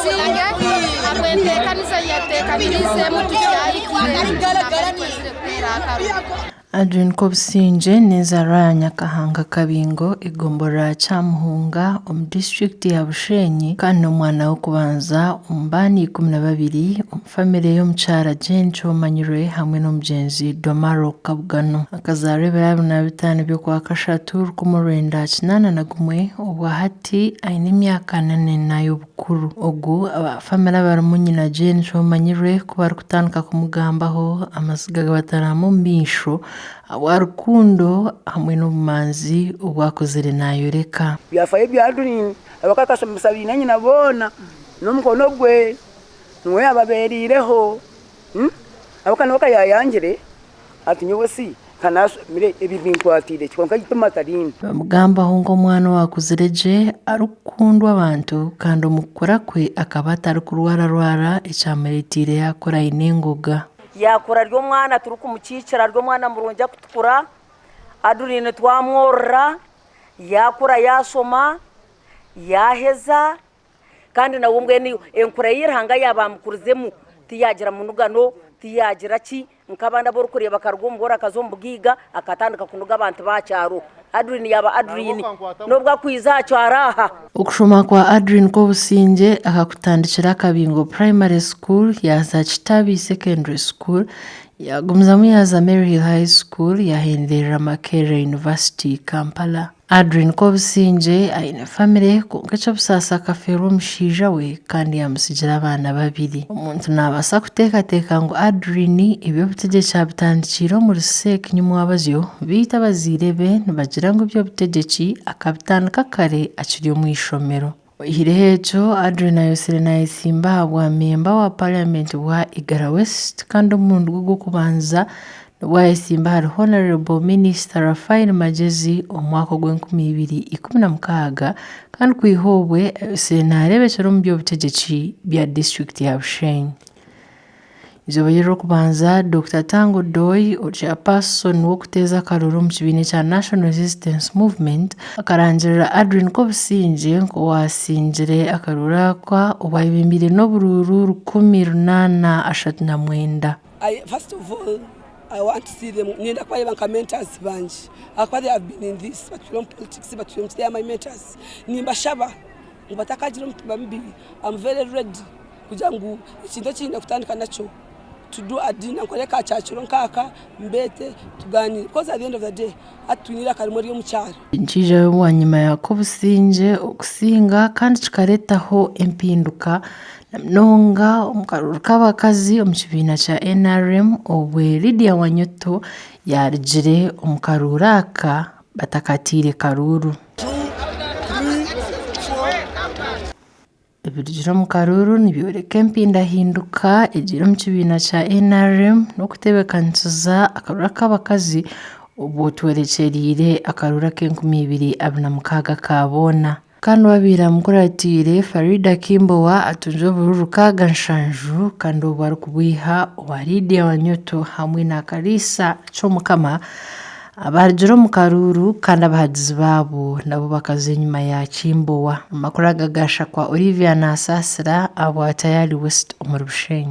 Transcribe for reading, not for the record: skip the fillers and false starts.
Kobusingye ahabw'enteekaniza ei yateekaniriizemu tukyahikire nambere twizire kuteera akaruru. Adrine Kobusingye n'enzaarwa ya Nyakahanga Kabingo egomborora ya Kyamuhunga omu disiturikiti ya Bushenyi kandi n'omwana w'okubanza omu baana 12 omu famire y'omukyara Jane Kyomanyirwe hamwe n'omugyenzi Domaro Kabugano. Akazaarwa ebiro 25 by'Okwakashatu 1981 obwa hati aine emyaka 44 y'obukuru. Ogu aba famire abarimu nyina Jane Kyomanyirwe ku barikutandika kumugambaho amaziga gabataramu omu maisho ahabwa rukundo hamwe n'obumanzi obu akuzire nayoreka. Byafayo ebya Adeline ahabw'okuba akashomesa baine nyina boona n'omukono gwe niwe yababereireho ahabw'okuba nawe ka yayangire ati nyowe si ka nashomire ebi binkwatiire ki kwonka eitima atariine. Nibamugambaho nk'omwana owaakuzire gye, arikukundwa abantu kandi omu kukura kwe akaba atarikurwararwara ekyamureeteire yaakura aine engoga. Yaakura ari omwana turikumukiikira ari omwana murungi arikutukura, Adeline twamworora, yaakura yaashoma, yaaheza Kandi nawe mbwenu enkura ei Ruhanga yaaba amukurizemu tiyaagira munugano, tiyaagira ki, nk'abandi abu orikureeba akaruga omu bworo akaza omu bugaiga akatandika kunuga abantu b'aha kyaro. Adrine yaaba Adrine n'obu akwiza aha kyaro aha. Okushoma kwa Adrine kw'obusingye akakutandikira Kabingo Primary School, yaaza Kitabi Secondary School, yaagumizamu yaaza Maryhill High School, yaahenderera Makerere University Kampala. Adrine Kobusingye aine famire kwonka eky'obusaasi akafeerwa omushaija we kandi yaamutsigira abaana babiri. Omuntu naabaasa kuteekateeka ngu Adrine eby'obutegyeki abitandikiire omuri Seek Nyimwabazyo beitu abazaire be nibagira ngu eby'obutegyeki akabitandika kare akiri omu ishomero. Oihireho ekyo, Adrine ayotsire nayetsimba aha bwa memba wa parliament bwa Igara West kandi omurundi gwe gw'okubanza nibwo ayetsimba ahari Honourable Minister Raphael Magyezi omu mwaka ogw'enkumi ibiri ikumi na mukaaga kandi kwiha obwe ayotsire nareebekyera omu by'obutegyeki bya disiturikiti ya Bushenyi. Eizooba ry'Orwokubanza, Dokita Tanga Odoi, Chairperson w'okuteeza akaruuru omu kibiina ekya National Resistance Movement, akarangirira Adrine Kobusingye nk'owasingire akaruuru aka obu ayebembeire n'oburuuru 839. I first of all I want to see them niinyenda kubareeba nka mentors bangye ahakuba they have been in this batwire omu politics batwire omu ki they are my mentors nimbashaba ngu batakagira omutima mubi am very ready kugira ngu ekintu eki nyine kutandika nakyo to do a dinner nkore ka kyakiro nkaaka mbeete tugaaniire because at the end of the day hati twine eiraka rimwe ry'omu kyaro. Nikiijaho bwanyima ya Kobusingye okusinga kandi kikareetaho empinduka na munonga omu karuuru k'abakazi omu kibiina kya NRM obwe Lydia Wanyoto yaarugire omu karuuru aka batakataire karuuru. Ebirugire omu karuuru nibyoreka empindahinduka egiri omu kibiina kya NRM n'okutebeekanisiza akaruuru ak'abakazi obwo tworekyereire akaruuru ak'enkumi ibiri abiri na mukaaga aka boona. Kandi owaabaire amukuratiire Faridah Kimbowa atungire oburuuru 67 kandi obwo arikubwiha owa Lydia Wanyoto hamwe na Kaliisa Kyomukama Abaarugire omu karuuru kandi abahagizi baabo nabo bakaza enyima ya Kimbowa. Amakuru aga gaashakwa Olivia Nasaasira ahabwa Tayari West omuri Bushenyi.